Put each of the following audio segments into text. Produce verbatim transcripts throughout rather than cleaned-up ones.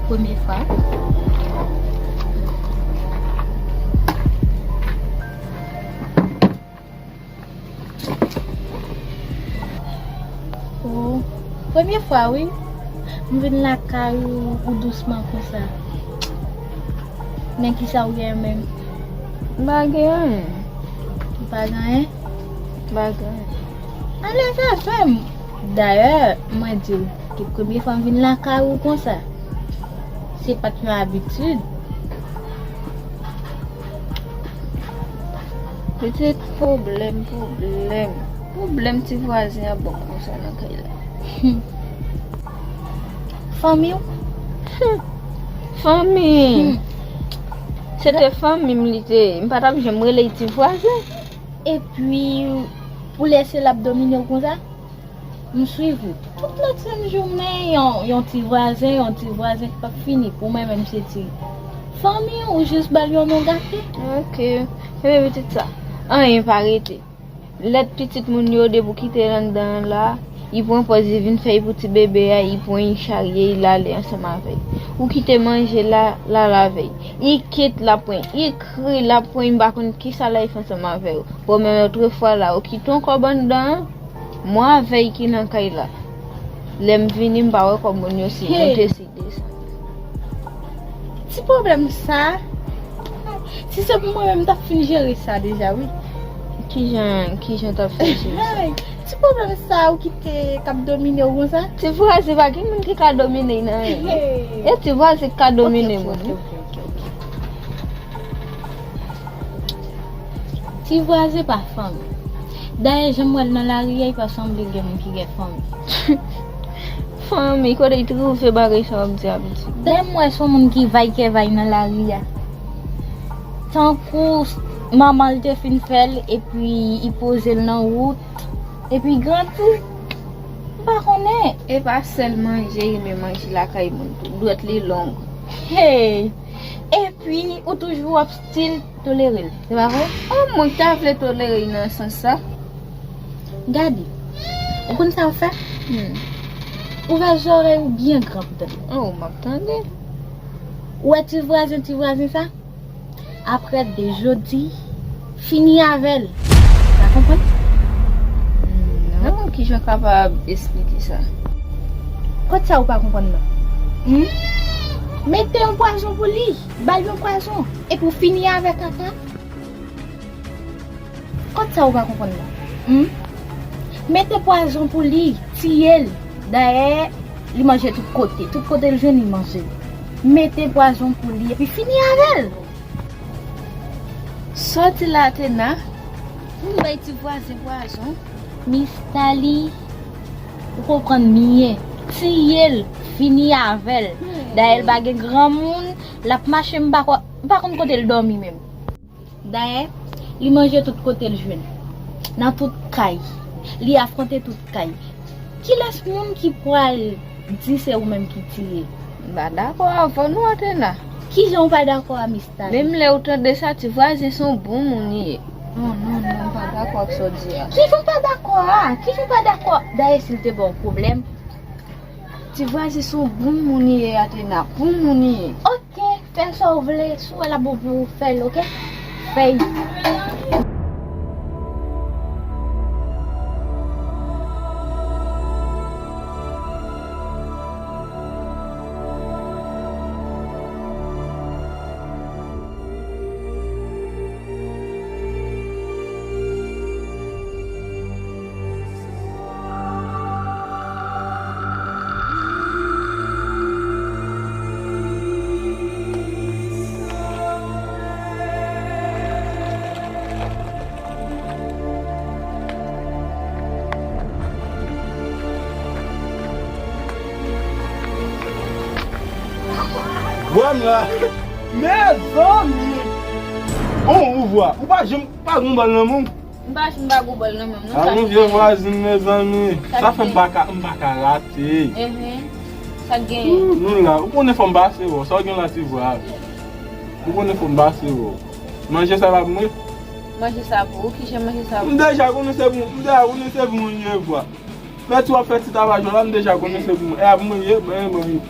Premye fwa. Oh, premye fwa wi. M vin lakay ou, ou dousman konsa. Men kisa ou gen menm? M pa gen anyen. Ou pa gen anyen? M pa gen anyen. Alèz avè m. Dayè, mwen di w, ki premye fwa m vin lakay ou konsa. Se pa t yon abitid. Pitit, pwoblèm, pwoblèm. Pwoblèm ti vwazen an ban m konsa nan kay la. Hmm. Fanmi w? Hmm. Fanmi. Hmm. Se te fanmi m li te ye. M pa t ap janm rele l ti vwazen. Epi, ou lèse l ap domine w konsa? M swiv ou. Tout lòt sèn jounen, yon, yon ti vwazen, yon ti vwazen k p ap fini. Pou mwen menm, se ti fanmi, ou jis ba l yon non gate. Ok. Ebyen, pitit sa, anyen pa rete. Lèt pitit moun yo, depi w kite l anndan an la, li pran pòz li vin fè l pou ti bebe a, li pran l, li charye l, li ale ansanm avè l. Ou kite manje la, l al avè l. Li kit, l ap pran l. Li kri, l ap pran l, m pa konn kisa l al fè ansanm avè yo. Bon, men lòt fwa la, ou kite yon kòb anndan an, mwen avè l ki nan kay la. Lè m vini, m pa wè kòb moun yo, se yon te si desann. Ti pwoblèm sa, si se pou mwen menm, m t ap fin jere sa deja, wi. Kijan, kijan w t ap fè jere sa? Ti pwoblèm sa ou kite k ap domine w konsa? Ti vwazen pa gen moun ki ka domine l nan anyen, non. E ti vwazen ki ka domine moun, wi. Ok, ok, ok, ok. Ti vwazen pa fanmi. Dayè, jan m wè l nan lari a, li pa sanble gen moun ki gen fanmi. Fanmi, kote li twouve bagay sa w ap di a, pitit? Dayè, m wè se yon moun ki vay kè vay nan lari a. Tankou manman l te fin fè l, epi li poze l nan wout, epi grandi. M pa konnen. E pa sèl manje, li renmen manje lakay moun tou. Dwèt li long. Hey! Epi, ou toujou ap still tolere l, se pa vre? Oh, mwen ta vle tolere l nan sans sa. Gade, ou konn sa w fè? Hmm. Ouvè zòrèy ou byen gran pou tande. Oh, m ap tande. Ou wè ti vwazen, ti vwazen sa? Aprè de jodi, fini avè l. Ou pa konprann? Non, kijan w kapab esplike sa? Kot sa ou pa konprann nan? Hmm? Mete yon pwazon pou li. Ba l yon pwazon epi w fini avè kaka. Kot sa ou pa konprann nan? Hmm? Mete pwazon pou li, tiye l. Dayè, li manje tout kote. Tout kote l jwenn, li manje. Mete pwazon pou li epi fini avè l. Sòti la, Atena. Vin bay ti vwazen pwazon. Mistali, ou konprann byen. Tiye l, fini avè l. Dayè, l pa gen granmoun, l ap mache, m pa kwè. M pa konn kote l dòmi menm. Dayè, li manje tout kote l jwenn. Nan tout kay. Li afwonte tout kay. Kilès moun ki pral di se ou menm ki tiye? M pa dakò avè w non, Atena. Kijan ou pa dakò a, Mistali? Menm lè ou tande sa, ti vwazen se yon bon moun li ye. Non, non, non, m pa dakò ak sa w di a. Kijan w pa dakò a? Kijan w pa dakò? Dayè, si l te ba w pwoblèm, ti vwazen se yon bon moun li ye, Atena. Bon moun li ye. Ok, fè sa w vle. Si w wè l ap bon pou ou, fè l, ok? Fè l. Vwa m la. Mezanmi! Bon, ou vwa. Ou pa janm pa gon bòl nan men w. M pa janm pa gon bòl nan men m, non. A, sa gon vye vwazin, mezanmi. Sa fè m pa ka, m pa ka rate. Enhen. Sa k genyen? Ou, nou la. Ou konnen fò m pase wè w. Sa w gen la, ti vwa. Ou konnen fò m pase wè w. Manje sa pa pou mwen? Manje sa pou ou? Kijan manje sa pou ou? M deja konnen se pou, m deja konnen se pou mwen li ye vwa. Fè ti w ap fè ti tabajò la, m deja konnen se pou mwen. E ap mwen ye, ben, mwen ye.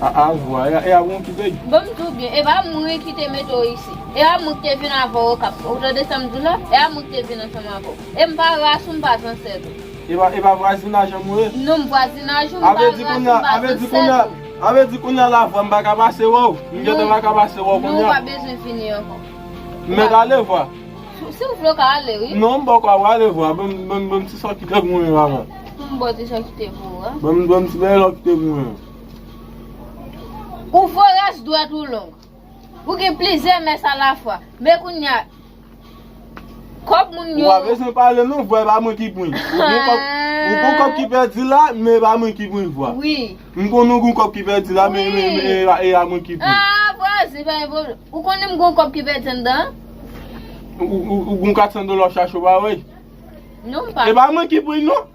A, a, vwa, e, e ap mwen ki te. Bon, m di w byen, e pa mwen ki te mete w isi. E pa mwen ki te vin avè w Okap. Ou tande sa m di w la? E pa mwen ki te vin ansanm avè w. E m pa ras ou, m pa zansèt ou. E pa, e pa vwazinaj an mwen ye? Non, m vwazinaj ou, m pa ras ou, m pa zansèt ou. Avè di kounye a, avè di kounye a la vwa, m pa ka pase wè w. M gentan pa ka pase wè w kounye a. Non, ou pa bezwen vini ankò. M mèt ale vwa. Si, si w vle, w ka ale, wi. Non, m poko prale vwa. Ban m, ban m, ban m ti sa w kite pou mwen avan. M ba w ti sa w kite pou ou a. Ban m, ban m ti bagay la w kite pou mwen. Ou voraz dwèt ou long. Ou gen plizyè mès alafwa. Men kounye a, kòb moun yo. Ou pa bezwen pale non, vwa, e pa mwen ki pran. Ou gon kòb, ou gon kòb ki pèdi la, men e pa mwen ki pran vwa. Wi. M konnen ou gon kòb ki pèdi la, men, men, men, e, e, e pa mwen ki pran. Ah, vwazen, pa gen pwoblèm. Ou konnen m gon kòb ki pèdi anndan? Ou, ou, ou gon katsan dola w chache w pa wè? Non, m pa. E pa mwen ki pran non.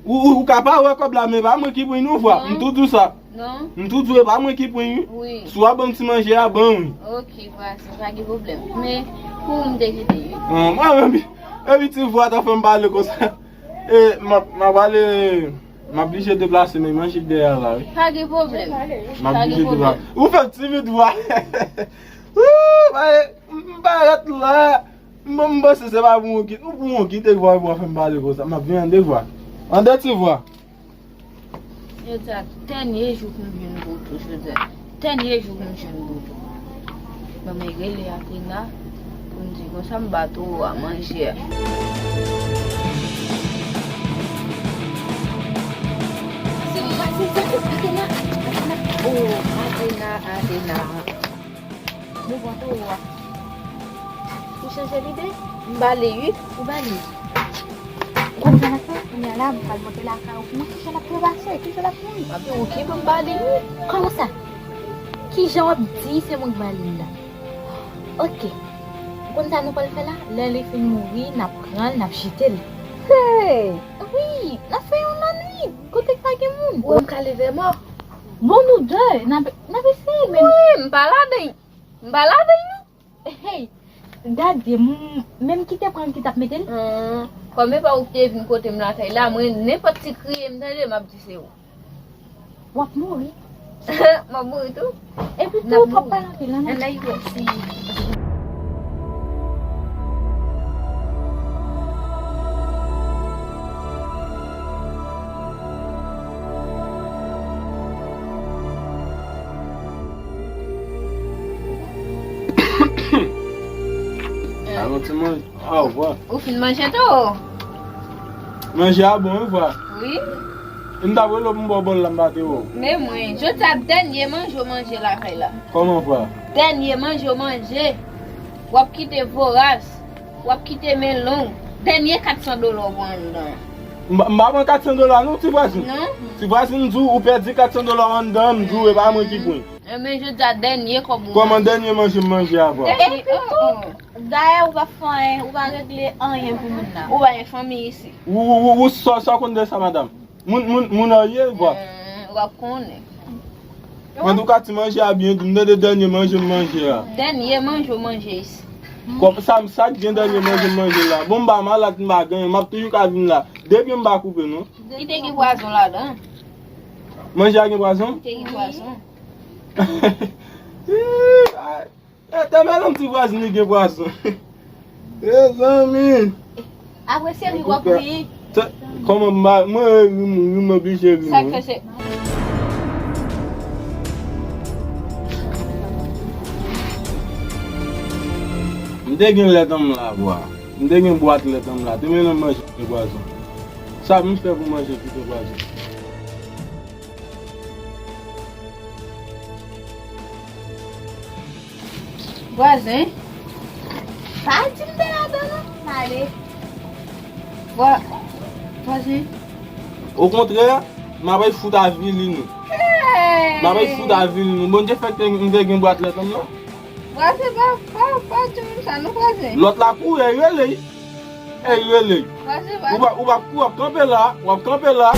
Ou, ou, ou ka pa wè kòb la, men e pa mwen ki pran non, vwa. Non. M tou di w sa. Non. M tou di w e pa mwen ki pran wi. Wi. Si w ap ban m ti manje a, ban wi. Ok, vwazen, pa gen pwoblèm. Men, pou ou m te kite wi. An, mwen menm, epi ti vwa ta fè m pale konsa. E, m ap, m ap ale, m ap blije deplase, men manje k dèyè a la, wi. Pa gen pwoblèm. M ap blije deplase. Ou fè m timid, vwa. Wou, m parèt la. M, m panse se pa pou mwen ki, ou pou mwen kite vwa, vwa fè m pale konsa. M ap vin annde vwa. Annde ti vwa. Jodi a, dènye jou pou m jwenn Boudou, jodi a. Dènye jou pou m jwenn Boudou. Ban mwen rele Atena pou m di konsa m ba towo a manje a. Atena, Atena, oh, Atena, Atena. Nou pran towo a. Ou chanje lide? M ba li wi. Ou ba li? Ou konn sa n ap fè? Kounye a la, m pral monte lakay ou pou mwen. Kijan l ap travèse? Kijan l ap mouri? Papi, ou ki pou m ba li wi. Kòman sa? Kijan w ap di se mwen k ba li la? Oke. Ou konn sa nou pral fè la? Lè li fin mouri, n ap pran l, n ap jete l. Hey! Wi, n ap fè yon lannwit. Kote k pa gen moun. Ou wè m ka leve mò? Bon, nou de, n ap, n ap eseye, men. Wi, m pa ladan. M pa ladan non. Hey, gade, m, men m ki te pran l ki t ap mete l. Hmm, kòm e pa ou ki te vin kote m lakay la, mwen, nenpòt ti kriye m tande, m ap di se ou. W ap mouri. M ap mouri tou. Epi tou, w ap pale anpil, non? Ann al wè si. Alon ti manje. Ah, vwa. Ou fin manje tou? Manje a bon, wi, vwa. Wi. M t ap rele w pou m ba w bòl la, m pa te wè w. Men mwen, jodi a dènye manje w manje lakay la. Kòman, vwa? Dènye manje w manje. W ap kite voraz. W ap kite men long. Dènye katsan dola w pran anndan. M pa, m pa pran katsan dola non, ti vwazin. Non? Ti vwazin di w, ou pèdi katsan dola w anndan, m di w, e pa mwen ki pran. Enben, jodi a dènye kòb ou manje. Kòman dènye manje m manje a, vwa? Dènye, oh, oh. Dayè, ou pa fè anyen, ou pa regle anyen pou moun nan. Ou pa gen fanmi isi. Ou, ou, ou, ou, sa, sa w konn de sa, madanm? Moun, moun, moun an ye, vwa? Hmm, w ap konnen. Antouka, ti manje a byen di m, tande dènye manje m manje a. Dènye manje w manje isi. Kòm sa, sa k gen dènye manje m manje la. Bon, m pa malad, m pa gen anyen, m ap toujou ka vin la. De pye m pa koupe, non. Li te gen pwazon ladan. Manje a gen pwazon? Li te gen pwazon. Ih, ay. E, te mèt yon ti vwazin li gen pwason. Mezanmi. Apre se ri w ap ri. Kòman m pa, mwen ri, m ri, m oblije ri, non. Sa k fè se. M te gen lèt an m la, vwa. M te gen bwat lèt an m la. Te mèt nan manje gen pwason. Sa m fè pou manje ki gen pwason. Vwazen. Pa di m te ladan non, m ale. Vwa-, vwazen. Okontrè, m ap fout avili nou. Hey! M ap fout avili nou. Bondye fè ke m te gen bwat lèt an m nan. Vwazen, pa, pa, pa di moun sa non, vwazen. Lòt la kouri, e rele. E rele. Vwazen, vwazen. Ou pa, ou pa, w ap kanpe la, w ap kanpe la.